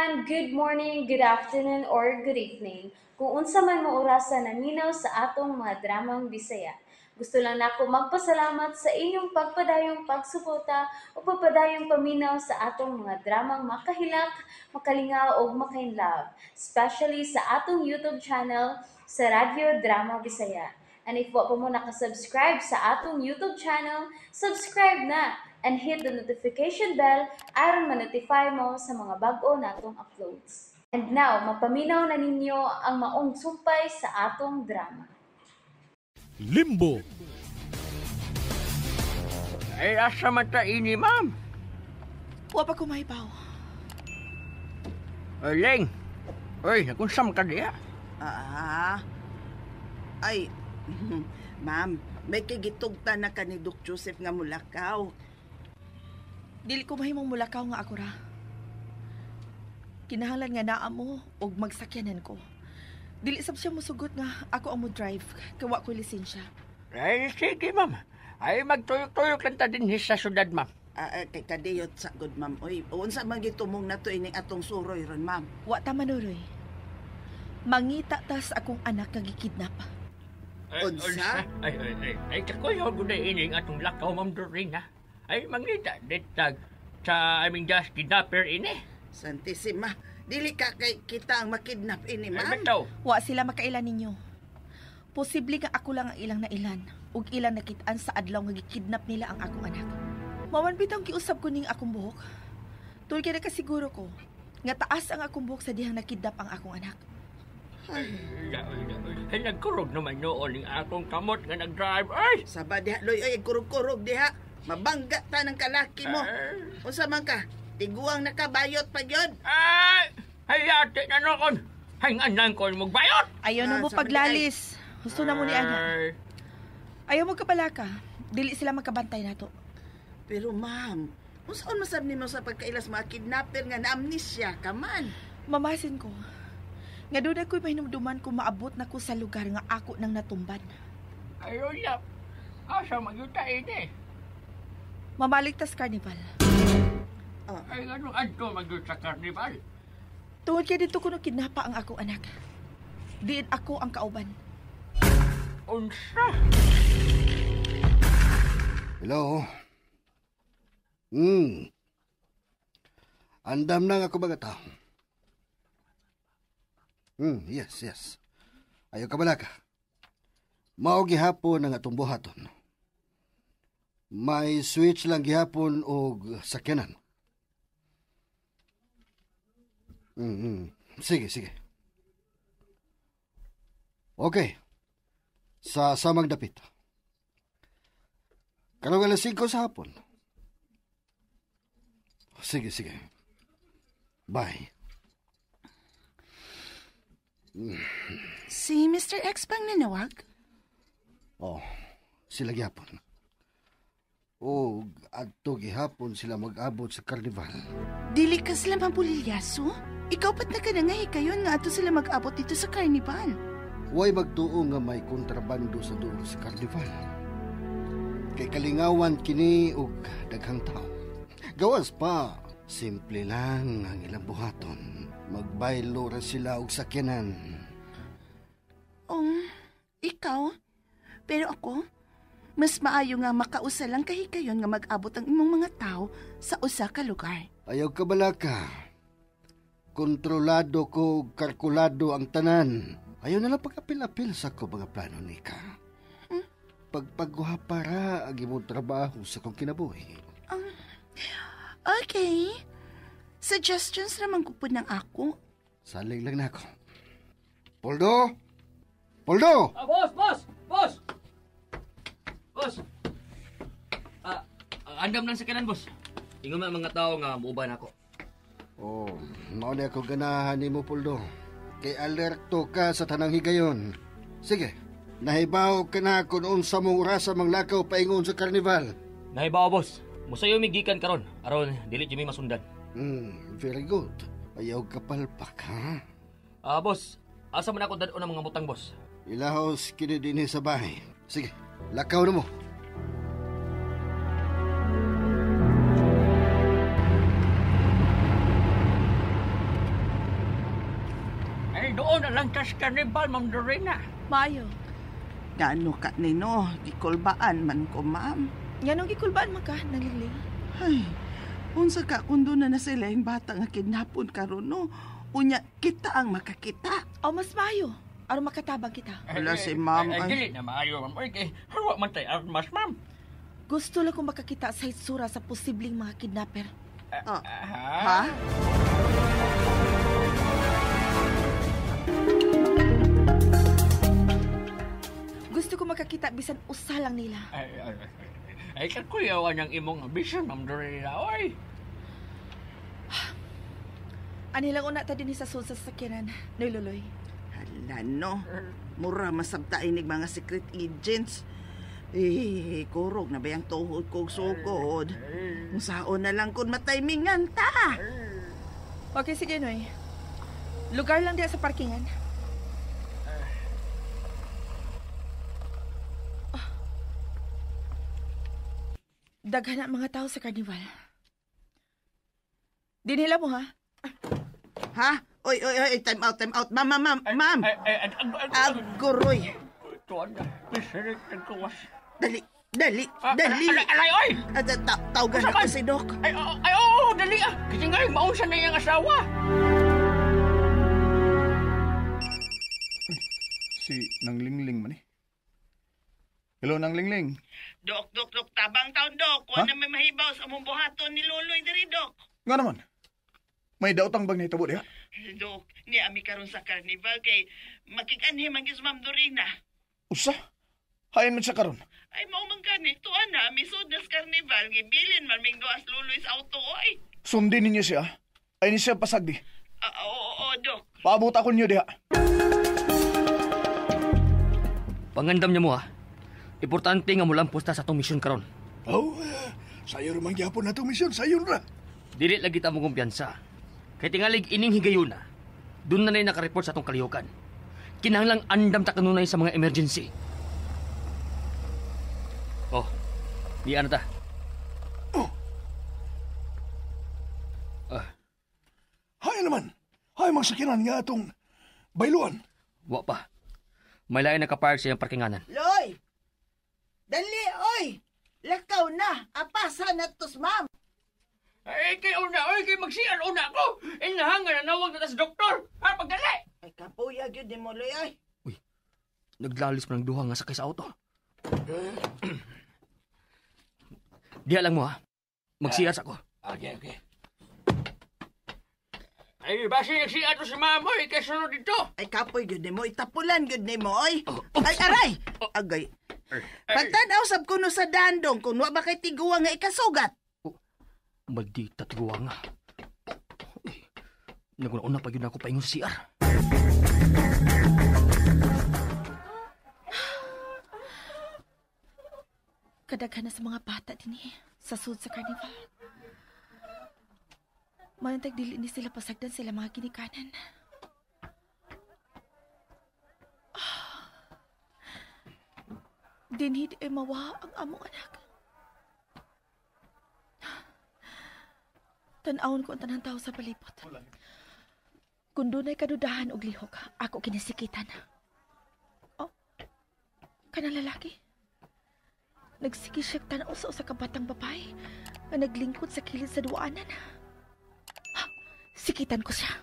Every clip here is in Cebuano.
Everyone! Good morning, good afternoon, or good evening. Kung unsa man mo orasa naminaw sa atong mga dramang Bisaya. Gusto lang nako magpasalamat sa inyong pagpadayong pagsuporta o pagpadayong paminaw sa atong mga dramang makahilak, makalingaw o makainlove, especially sa atong YouTube channel sa Radyo Drama Bisaya. And if wa pa mo nakasubscribe sa atong YouTube channel, subscribe na and hit the notification bell aron ma-notify mo sa mga bag-o natong uploads. And now, mapaminaw na ninyo ang maong sumpay sa atong drama. Limbo. Ay, asa man ta ini, ma'am? Wa pa ko mahibaw. Ay, Leng. Uy, nakunsam ka diya. Ah. Ay, ma'am, may kigitugta na ka ni Doc Joseph nga mulakaw. Dili ko mahimong mulakaw nga ako ra. Kinahanglan nga naa mo og magsakyanan ko. Dili sab siya mosugot nga ako ang mo drive kay wa ko'y lisensya. Ay, sige, ma'am. Ay, magtuyok-tuyok lang ta din sa syudad, ma'am. Kay kadiyot sa good, ma'am. Uy, unsa man gitumong na to ining atong suroy ron, ma'am? Wa ta manuroy. Mangita tas akong anak nga gikidnap. Ay, Unsa? Ay, ay, ay, ay, kakuyaw ko na ining atong lakaw, ma'am Doreen, ha? Ay, mangita, ditag sa aming just kidnapper ini. Santisima, dili ka kay kita ang makidnap ini, Ay, ma'am. bitaw. Wa sila makailan ninyo. Posible nga ako lang ang ilang nailan ug ilang nakitaan sa adlaw nga gikidnap nila ang akong anak. Mawan bitaw giusab ko ning akong buhok. Tul kay nakasiguro ko nga taas ang akong buhok sa dihang nakidnap ang akong anak. Ay, ay, nagkurog naman noon ang akong kamot nga nag-drive. Ay! Saba diha, Loy, ay, kurog-kurog diha. Mabangga ta ng kalaki mo. Ay! Unsa man ka? Tiguang nakabayot pa gyud. Ay! Ay, ate na noon! Ay, anan ko magbayot! Ayaw na Ah, mo sa paglalis. Gusto na mo ni ana. Ay, Ayaw mo kapalaka. Dili sila makabantay nato. Pero ma'am, unsaon masab nimo sa pagkailas mga kidnapper nga na-amnesia ka man? Mamasin ko. Nga doon ako'y mahinumduman kung maabot na ko sa lugar nga ako nang natumban. Ay, Lola, asa magyuta ini? Mamaligtas carnival. Ay, anong adto magyuta sa carnival? Tungod kay dito kuno kidnapa ang akong anak. Diin ako ang kauban. Unsa? Hello? Andam na nga ako mga tao. Yes, yes. Ayaw ka balaka. Mao gihapon ang atong buhaton. May switch lang gihapon og sakyanan. Sige, sige. Okay. Sa samang dapit. Karong alas 5 sa hapon. Sige, sige. Bye. Si Mr. X bang nanawag? Oh, sila gihapon. O, adto gihapon sila mag-abot sa karnival. Dili ka sila mabulilyaso? Ikaw ba't na ka na nga hikayon nga ato sila mag-abot dito sa karnival? Huwag magtuo nga may kontrabando sa duol sa karnival. Kay kalingawan kini og daghang tao. Gawas pa, simple lang ang ilang buhaton. Magbaylo ra sila og sakyanan. Ikaw? Pero ako, mas maayo nga makausa lang kahikayon nga mag-abot ang imong mga tao sa usa ka lugar. Ayaw ka balaka. Kontrolado ko, kalkulado ang tanan. Ayaw na lang pag-apil-apil sa ko mga plano ni ka. Pagpagguha para ang imong trabaho sa kong kinabuhi. Okay. Suggestions naman ko po ng ako. Salig lang na ako. Poldo! Poldo! Ah, boss! Boss! Boss! Boss! Andam lang sa kanan, boss. Ingon man mga tao nga muuban ako. Oh, mao na ako ganahan nimo, Poldo. Kay alerto ka sa tanang higayon. Sige, nahibaw ka na kung unsa mong orasa manglakaw paingon sa karnival. Nahibaw, boss. Musayo mi gikan karon aron dili jud mi masundan. Very good. Ayaw ka palpak, ha? Boss, asa man ako dad-on ang mga butang, boss? Ilahos kini dinhi sa bahay. Sige, lakaw na mo. Doon na lang tas Carnival, Ma'am Dorina. Maayo. Gaano ka nino, gikulbaan man ko, ma'am. Nganong gikulbaan man ka, Nang Lingling? Ay, unsa ka kung doon na sila yung bata nga kidnapon karon no? Unya, kita ang makakita. O mas maayo, aron makatabang kita. Wala si ma'am, Ay, ay. dili na maayo, ma'am. Oy, kay hawa man tay armas, ma'am. Gusto lang kong makakita sa hitsura sa posibleng mga kidnapper. Ah, Ha? ha? Gusto ko makakita bisan usa lang nila. Ay, kakuyawan ang imong ambisyon, Ma'am Dorina, oy. Ani lang una ta dinhi sa sulod sa sakyanan, Noy Luloy. Hala, no. Mura masabtain nig mga secret agents. Eh, kurog na ba yung tuhod kog sugod? Musaon na lang kung mataymingan ta. Okay, sige, Noy. Lugar lang diya sa parkingan. Daghan na mga tao sa carnival. Dinhila mo, ha? Ha? Oy, oy, oy, time out, time out. Ma'am, ma'am, ma'am. Ay, Aguroy. Tuwan na. Pisirit ng kuwas. Dali, dali, dali. Alay, alay, oy! Tawgan ako si Doc. Ay, ay, oo, dali ah. Kasi nga, maunsa na iyang asawa. Si Nang Lingling man eh. Hello, Nang Lingling. Dok, Dok, Dok, tabang taon, Dok. Ha? Wala may mahibaw sa among buhaton ni Loloy diri, Dok. Nga naman. May daotang bang nahitabo diha? Dok, ni ami karon sa carnival kay makikanhi man gyud si Ma'am Dorina. Usa? Hain man siya karon. Ay, mao man gani, tuan na, misud na sa carnival, gibilin man ming duas Loloy sa auto, oy. Sundin ninyo siya. Ay ni siya pasagdi. Oo, oo, Dok. Paabot ako ninyo diha. Pangandam niya mo ha. Importante nga mulampos ta sa atong misyon karon. Oh, sayo ra man gyapon atong misyon, sayo ra. Dili lagi ta mo kumpiyansa. Kay tingalig ining higayuna, dun na na'y nakareport sa atong kalihukan. Kinahanglang andam ta kanunay sa mga emergency. Oh, di ano ta? Oh. Ah. Hay naman. Hay magsakinan nga atong bayluan. Wa pa. May lain nakapark sa iyang parkinganan. Loy! Dali, oy! Lakaw na! Apasa na tos, ma'am! Ay, kay una, oy, kay magsian una ko. Inahanga na nawag na tas doktor. Ha, pagdali! Ay, kapuya gyud ni mo, Loy, ay. Uy, naglalis man ang duha nga sakay sa auto. Diha lang mo, ha? Magsiar sa ako. Okay, okay. Ay, basi nagsiar to si ma'am, oy, kay sunod dito. Ay, kapoy gyud ni mo. Itapulan gyud ni mo, oy. Ay, aray! Agay. Pagtanaw sab kuno sa dandong kung wa ba kay tiguang nga ikasugat. Oh, maldita tiguang nga. Eh, naguna-una pa yun ako paingon sa CR. Kadaghan na sa mga bata din eh, sa sud sa carnival. Mayantag dili ni sila pasagdan sila mga ginikanan. Dinhid ay mawa ang among anak. Tan-awon ko ang tanang tao sa palibot. Kung dunay kadudahan og lihok, ako kinasikitan. Oh, kanang lalaki. Nagsige siya tanaw sa usa ka batang babae nga naglingkod sa kilid sa duanan. Ha, sikitan ko siya.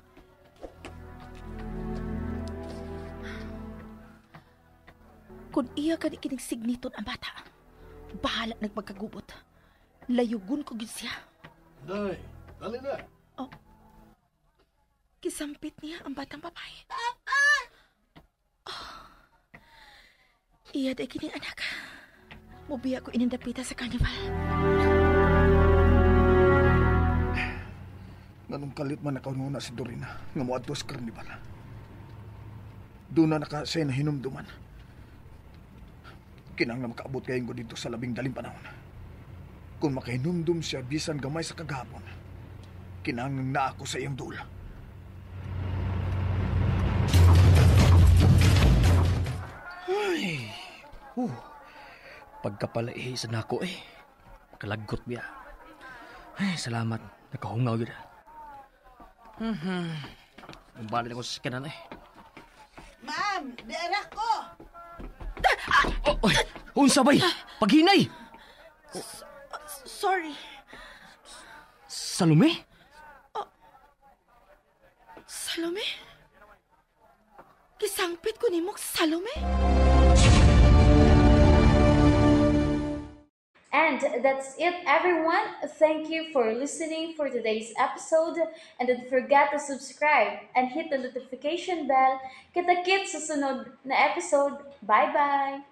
Kung iya ka ni kining signiton ang bata, bahala nagpagkagubot. Layugon ko gyud siya. Day, dali na. Oh. Kisampit niya ang batang babae. Papa! Oh. Iya day kining anak. Mubiya ko inindapita sa carnival. Nganong kalit man nakauna si Dorina nga moadto sa carnival. Doon na naka siya na hinumduman. Kinahanglan makaabot kayo ko dito sa labing daling panahon. Kung makahinumdum siya bisan gamay sa kagahapon, kinahanglan na ako sa iyang duol. Ay, pagkapala eh, isa na ako eh. Makalagot biya. Ay, salamat. Nakahungaw yun. Ang balik ako sa sakyanan eh. Oy, unsa bay? Paghinay! Sorry. Salome? Salome? Gisangpit ko nimo, Salome? And that's it, everyone. Thank you for listening for today's episode. And don't forget to subscribe and hit the notification bell. Kita-kits sa sunod na episode. Bye-bye!